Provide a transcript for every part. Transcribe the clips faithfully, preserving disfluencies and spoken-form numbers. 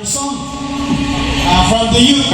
Song, uh, from the youth.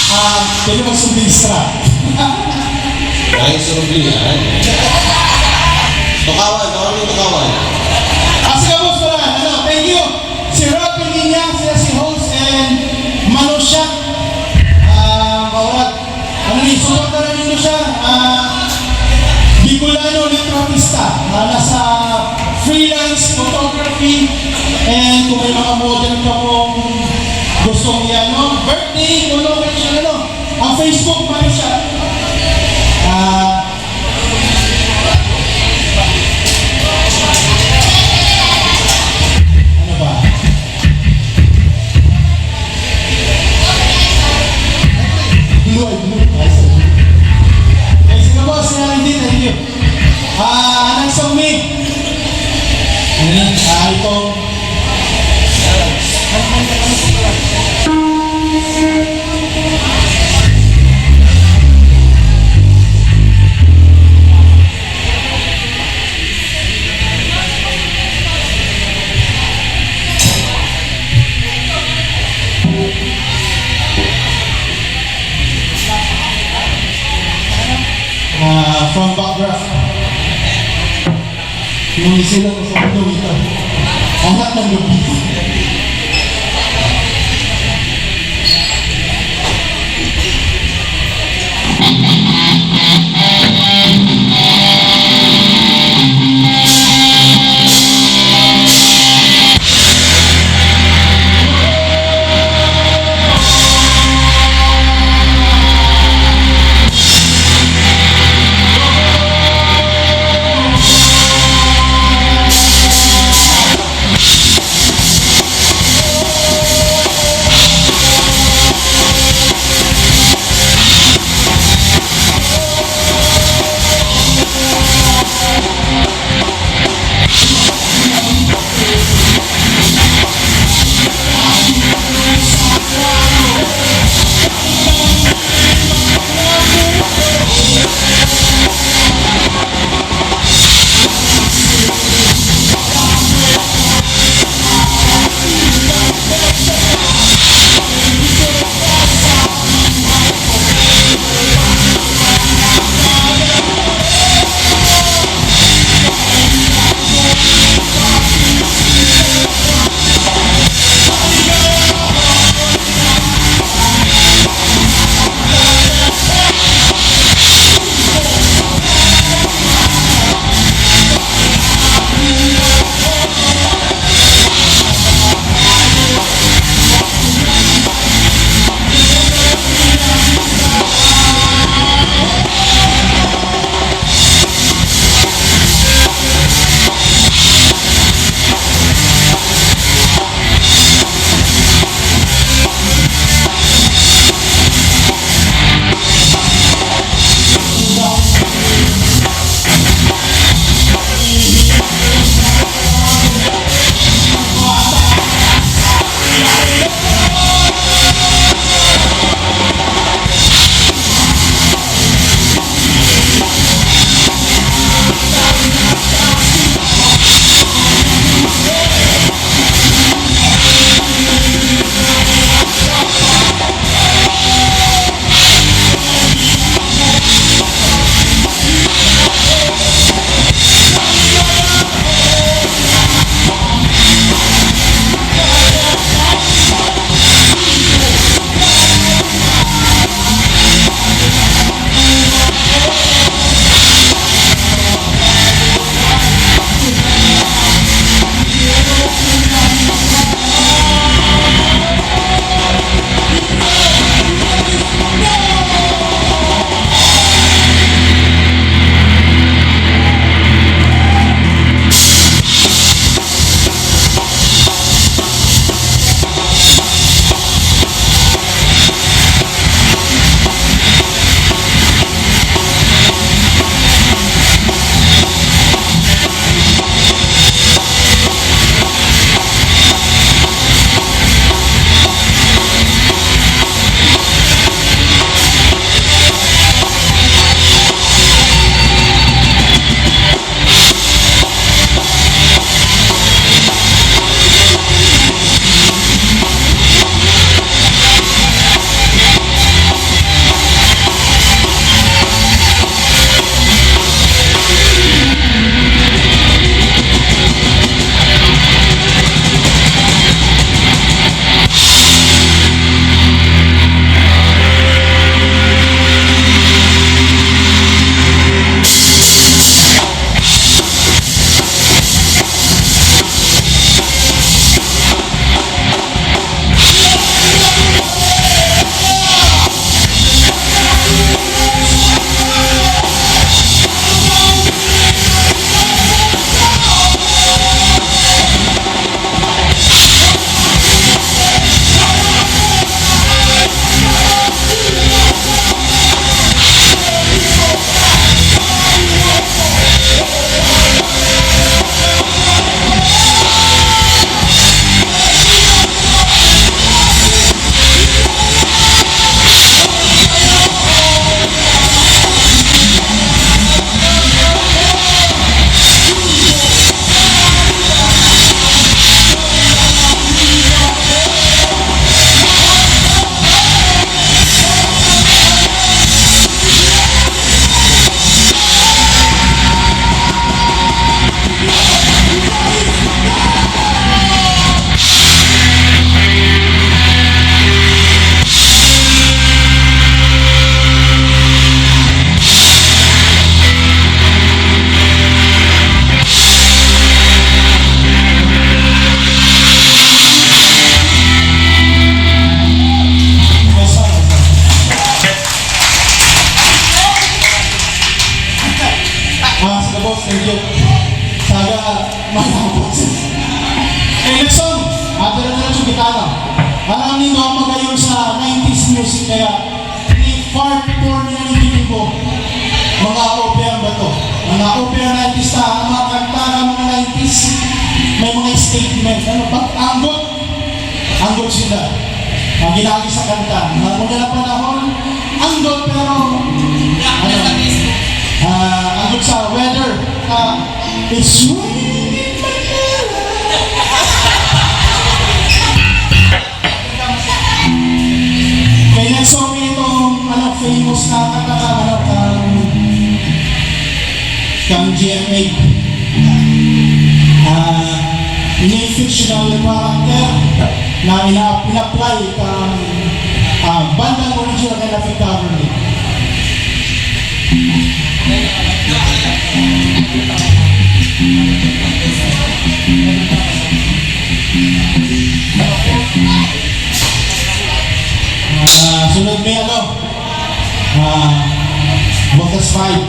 Ah, pwede magsumbing sa Ay, surublihan. Tukawan, tukawan yung tukawan. Ah, sige, boss, wala. Ano, thank you. Si Rob Pilinya, sila si host and Manusya. Ah, Maurag. Ano ni, suporta na ninyo siya. Ah, Bicolano, litratista. Ah, nasa freelance photography. And kung may mga model pa pong gustong yan, no? Birthday, kung ano, occasion, ano? Ang Facebook, Manusya. Ah, ano ba? Blue, ay, blue. Ay, sorry. Eh, sino po? Sino ang hindi? Thank you. Ah, anong song ni? Ano na? Ah, itong Ah, from Backdraft. Yung sila ko sa mundo ito. Anak ng gabi. Taga Malabon. Eh, Nelson, ah, dire-diretso gitara. Aram nindo, magayon sa nineties music, kaya ini part four na nin Ginibo. Mga opera ba to? Mga opera nineties ta, ang mga kanta ng mga nineties, may mga statement. Ano, pag-anggot, anggot sila. Ang ginagi sa kanta. Mga ngunyan na panahon, anggot pero, ano, ah, anggot sa weather. Ah, it's raining Manila. Kaya nag-song itong, ano, famous na kanta ka, ano, kang, kang G M A. Ah, ini fictional character na ina-, ina-apply kang, ah, bandang original na nag-cover ni. Ah, sunod may ano, ah, Butas five.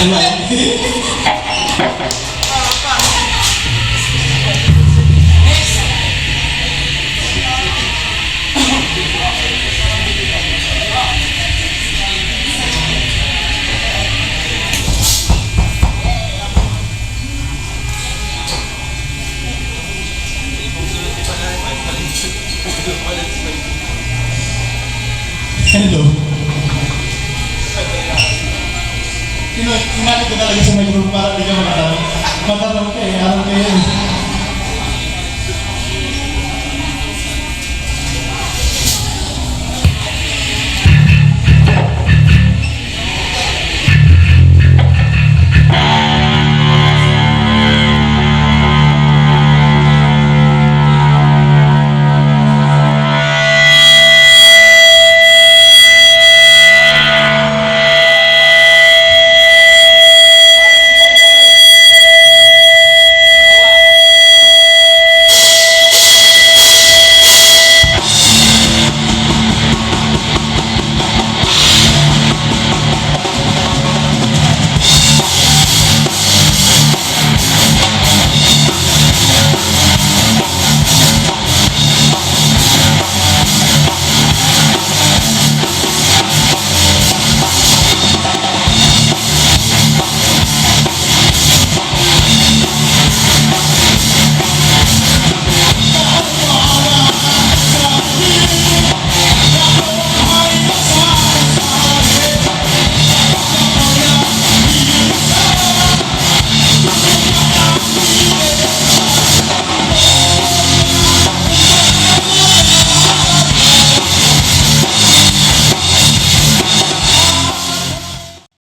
Hello. Sino, sinali ko talaga sa microphone para di ka makatawa. Makatawa ka eh, alam ko yun.